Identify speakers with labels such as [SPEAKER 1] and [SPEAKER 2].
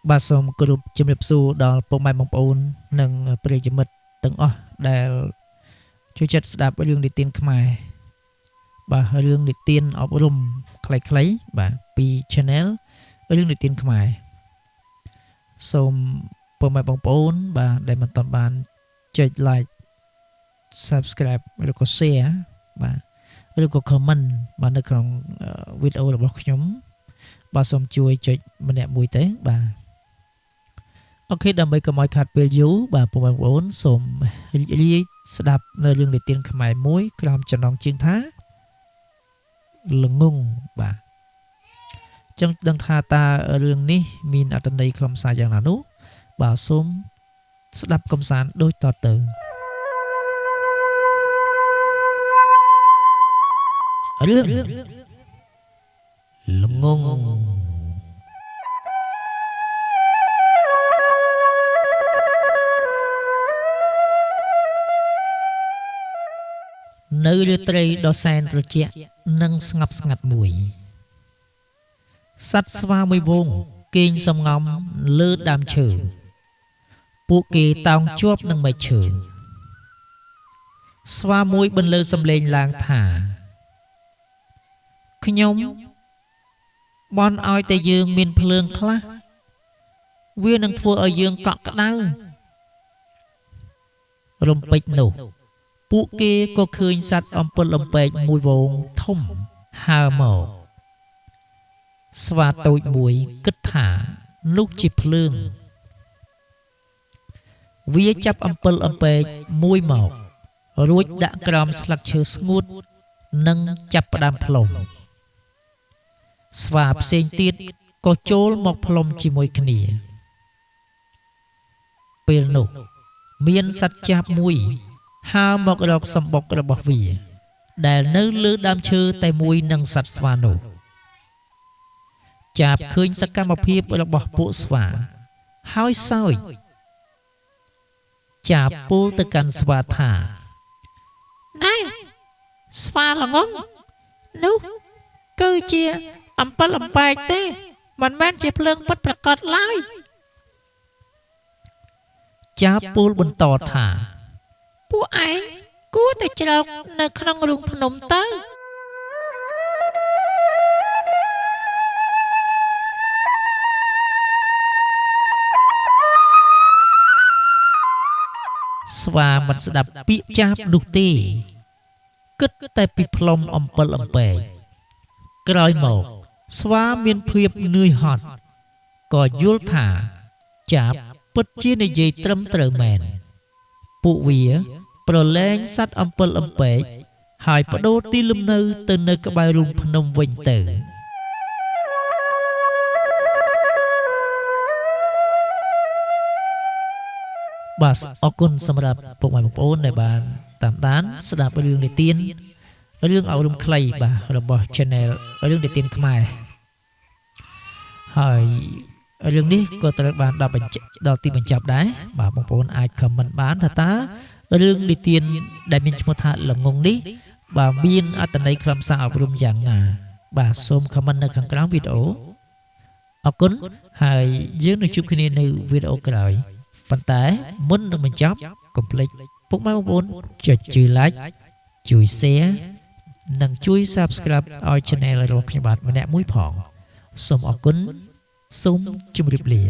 [SPEAKER 1] បាទសូមគោរពជំរាបសួរដល់ពុកម៉ែបងប្អូននិងប្រិយមិត្តទាំងអស់ដែលចូលចិត្តស្ដាប់រឿងនិទានខ្មែរបាទរឿងនិទានអប់រំខ្លីៗបាទពី Channel រឿងនិទានខ្មែរសូមពុកម៉ែបងប្អូនបាទដែលមិនទាន់បានចុច like subscribe ឬក៏ share បាទឬក៏ comment បាទនៅក្នុងវីដេអូរបស់ខ្ញុំបាទសូមជួយចុចម្នាក់មួយទៅបាទ OK ដើម្បីកុំឲ្យខាត់ពេលយូរបាទពុកម៉ែបងប្អូនសូមរីករាយស្ដាប់នៅរឿងនិទានខ្មែរមួយក្រោមចំណងជើងថាល្ងងបាទចង់ដឹងថាតើរឿងនេះមានអត្ថន័យខ្លឹមសារយ៉ាងណានោះបាទសូមស្ដាប់កំសាន្តដូចតទៅរឿងល្ងងនៅរាត្រីដ៏សែនត្រជាក់និងស្ងប់ស្ងាត់មួយសត្វស្វាមួយហ្វូងគេងសំងំលើដើមឈើពួកគេតោងជាប់នឹងមែកឈើស្វាមួយបន្លឺសំឡេងឡើងថាខ្ញុំបន់ឲ្យតែយើងមានភ្លើងខ្លះវានឹងធ្វើឲ្យយើងកក់ក្ដៅរំពេចនោះពួកគេក៏ឃើញសត្វអំពិលអំពែកមួយហ្វូងធំហើរមកស្វាតូចមួយគិតថានោះជាភ្លើងវាចាប់អំពិលអំពែកមួយមករួចដាក់ក្រោមស្លឹកឈើស្ងួតនិងចាប់ផ្ដើមផ្លុំស្វាផ្សេងទៀតក៏ចូលមកផ្លុំជាមួយគ្នាពេលនោះមានសត្វចាបមួយហើរមករកសម្បុករបស់វាដែលនៅលើដើមឈើតែមួយនឹងសត្វស្វានោះចាបឃើញសកម្មភាពរបស់ពួកស្វាហើយសើចចាបពោលទៅកាន់ស្វាថាណែស្វាល្ងងនោះគឺជាអំពិលអំពែកទេមិនមែនជាភ្លើងពិតប្រាកដឡើយចាបពោលបន្តថាពួកឯងគួរតែជ្រកនៅក្នុងរូងភ្នំទៅស្វាមិនស្ដាប់ពាក្យចាបនោះទេគិតតែពីផ្លុំអំពិលអំពែកក្រោយមកស្វាមានភាពនឿយហត់ក៏យល់ថាចាបពិតជានិយាយត្រឹមត្រូវមែនពួកវាប្រឡែងសត្វអំពិលអំពែកហើយប្ដូរទីលំនៅទៅនៅក្បែររូងភ្នំវិញទៅបាទអរគុណសម្រាប់ពុកម៉ែបងប្អូនដែលបានតាមដានស្ដាប់រឿងនិទានរឿងអប់រំខ្លីបាទរបស់ Channel រឿងនិទានខ្មែរហើយរឿងនេះក៏ត្រូវបានដល់ទីបញ្ចប់ដែរបាទបងប្អូនអាច comment បានថាតើរឿងនិទានដែលមានឈ្មោះថាល្ងងនេះបាទមានអត្ថន័យខ្លឹមសារអប់រំយ៉ាងណាបាទសូម comment នៅខាងក្រោមវីដេអូអរគុណហើយយើងនឹងជួបគ្នានៅវីដេអូក្រោយប៉ុន្តែមុននឹងបញ្ចប់កុំភ្លេចពុកម៉ែបងប្អូនចុចជួយ like ជួយ share និងជួយ Subscribe ឲ្យ Channel របស់ខ្ញុំបាទម្នាក់មួយផងសូមអរគុណសូមជម្រាបលា